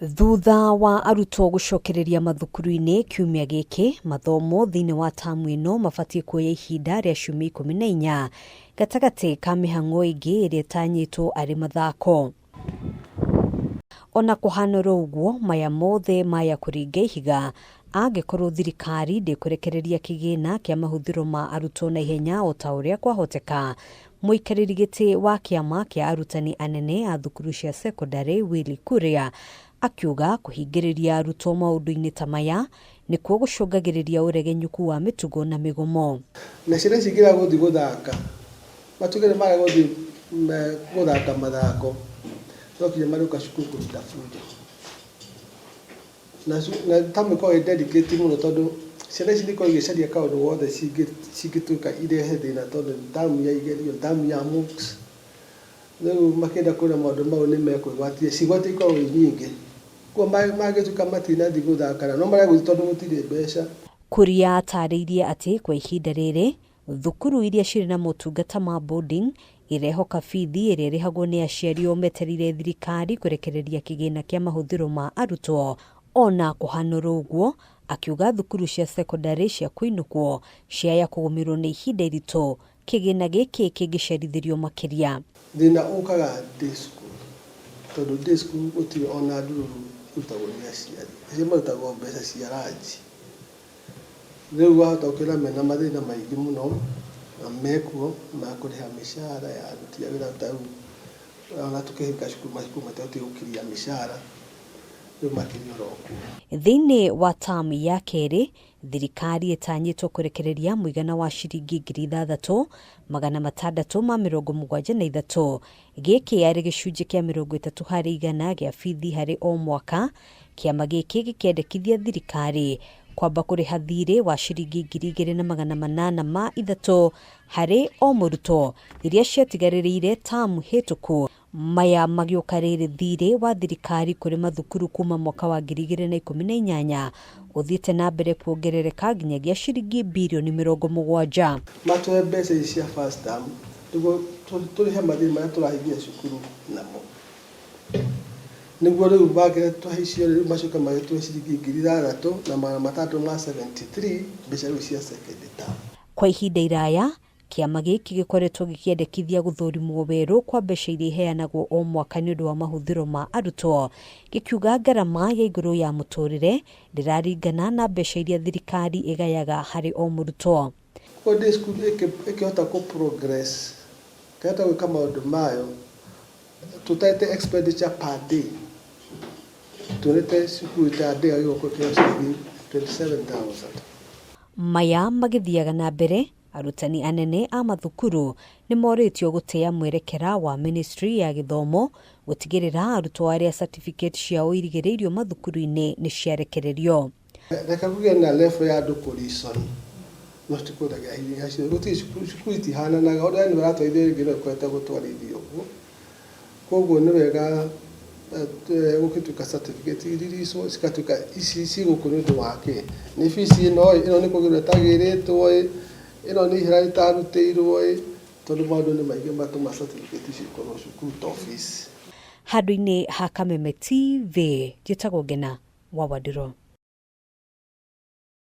Thutha wa arutwo gũcokereria mathukuru-inĩ kiumia gĩkĩ, mathomo thĩinĩ wa tamu ĩno mabatiĩ kuoya ihinda rĩa ciumia 14 gatagatĩ ka mĩhang'o ĩngĩ ĩrĩa ĩtanyĩtwo arĩ mathako. Ona kũhana oro ũguo, maya mothe maya kũringa ihiga angĩkorwo thirikari ndĩkũrekereria kĩgĩna kĩa mahũthĩro ma arutwo na ihenya o ta ũrĩa kwahoteka. Mũikarĩri gĩtĩ wa kĩama kĩa arutani anene a thukuru cia cekondarĩ Willy Kuria akiuga kũhingĩrĩria arutwo maũndũ-inĩ ta maya nĩkuo gũcũngagĩrĩria ũregenyũku wa mĩtugo na mĩgomo. Na ciana ici ingĩrega gũthiĩ gũthaka, matuĩke nĩ marega gũthiĩ gũthaka mathako, no nginya marĩũka cukuru kũruta bunjo. Na na tamu ĩkoragwo ĩ delicate mũno tondũ ciana ici nĩ ikoragwo igĩcaria kaũndũ gothe cingĩtuĩka irehe thĩna tondũ nĩ tamu ya igerio, nĩ tamu ya mocks. Rĩu makĩenda kuona maũndũ mau nĩ mekwĩgwatia, cigwati ikoragwo i nyingĩ. Koguo mangĩtuĩka matinathiĩ gũthaka no marega gũthiĩ tondũ gũtirĩ mbeca. Kuria atarĩirie atĩ kwa ihinda rĩrĩ Thukuru iria cirĩ na motungata ma boarding irehoka bithi ĩrĩa ĩrĩhagwo nĩ aciari o metereire thirikari kũrekereria kĩgĩna kĩa mahũthĩro ma arutwo. Ona kũhana oro ũguo, akiuga thukuru cia cekondarĩ cia kũinũkwo ciaya kũgũmĩrwo nĩ ihinda iritũ kĩgĩna gĩkĩ kĩngĩcerithĩrio makĩria. Thĩna ũkaga day school tondũ day school gũtirĩ ona ndururu irutagwo nĩ aciari, aciari marutagwo mbeca cia ranji. Rĩu wahota gũkĩona mena mathĩna maingĩ mũno na mekuo ma kũrĩha mĩcara ya aruti a wĩra ta rĩu ona tũkĩhinga cukuru macukuru matiahotire gũkiria mĩcara rĩu makĩrĩ oro kuo. Thĩinĩ wa term ya kerĩ, thirikari ĩtanyĩtwo kũrekereria mũigana wa ciringi 6,673, Gĩkĩ arĩ gĩcunjĩ kĩa 30% gĩa bithi harĩ o mwaka, kĩama gĩkĩ gĩkĩendekithia thirikari kwamba kũrĩha thirĩ wa ciringi 2,803 harĩ o mũrutwo iria ciatigarĩrĩire tamu hĩtũku. Maya magĩũka rĩrĩ thirĩ wa thirikari kũrĩ mathukuru kuma mwaka wa 2018 ũthiĩte na mbere kuongerereka nginyagia ciringi birioni 70. Matũhe mbeca ici cia first term nĩguo tũrĩhe mathirĩ marĩa tũrahingia cukuru namo. Nĩguo rĩu mangĩtũhe icio rĩ, rĩu macoke magĩtũhe ciringi 6,673 mbeca rĩu cia second term. Kwa ihinda iraya, kĩama gĩkĩ gĩkoretwo gĩkĩendekithia gũthũrimwo werũ kwa mbeca iria iheanagwo o mwaka nĩ ũndũ wa mahũthĩro ma arutwo, gĩkiuga ngarama ya igũrũ ya mũtũrĩre ndĩraringana na mbeca iria thirikari ĩgayaga harĩ o mũrutwo. Koguo day school ĩkĩhota kũ progress, ĩkĩhota gwĩka maũndũ mayo tũtarĩte expenditure per day, tuonete cukuru ta day yagĩrĩirwo gũkorwo ĩkĩheo ciringi 27,000. Maya magĩthiaga na mbere, arutani anene a mathukuru nĩ morĩtio gũtĩa mwerekera wa ministry ya gĩthomo gũtigĩrĩra arutwo arĩa certificate ciao irigĩrĩirio mathukuru-inĩ nĩ ciarekererio. Reke kũgĩe na level ya andũ kũ reason no ti kũrega hinya cio gũtirĩ cukuru cukuru itihananaga ũrĩa yani ũratwarithia ĩngĩ no ĩkoretwo gũtwarithia ũguo koguo nĩ wega gũgĩtuĩka certificate i release cigatuĩka ici ciĩ gũkũ nĩ ũndũ wa kĩ nĩ fees ĩno ĩ ĩno nĩ kũgĩrwo ĩtagĩrĩtwo ĩ ĩno nĩ ihera rĩtarutĩirwo ĩ tondũ maũndũ nĩ maingĩ matũma certificate icio ikorwo cukuru to fees. Handũ-inĩ ha Kameme TV, njĩtagwo Ngena wa Wandirũ.